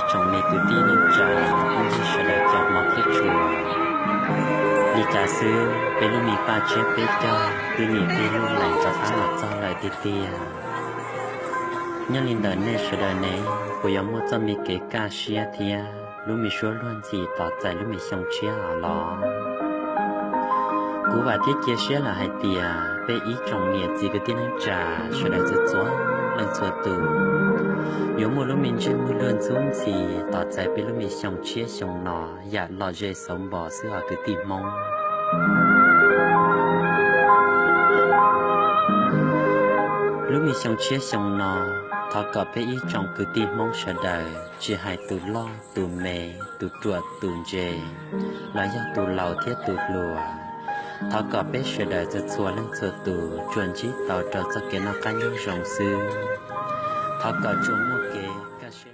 Tsoom me kwv tij neej tsa, phooj ywg sawv daws cov hmov thiab tshua, li cas xwb peb lub me paj tsiab peb caug twb nim tej lub lais rov qab los txog lawm tiag tiag. Nyob li ntawm nej sawv daws ne, puas yuav muaj txoj me kev kaj siab thiab lub me suab luag ntxhi tos txais lub me xyoo tshiab os los? Kuv vam thiab cia siab lawm hais tias peb ib tsoom niam txiv kwv tij neej tsa sawv daws txhua txhua leej txhua tus yuav muaj lub me ntsej muag luag ntxhub ntxhi tos txais peb lub me xyoo tshiab xyoo no yam lom zem xauv npo xwb os kwv tij Hmoob. Lub me xyoo tshiab xyoo no, thov kom peb ib tsoom kwv tij Hmoob sawv daws tsis hais tus loj tus me, tus ruam tus ntse, los yog tus laus thiab tus hluas, thov kom peb sawv daws txhua txhua leej txhua tus tsuas ntsib tau rau txoj kev noj qab nyob zoo xwb. Thov kom tsuas muaj kev kaj siab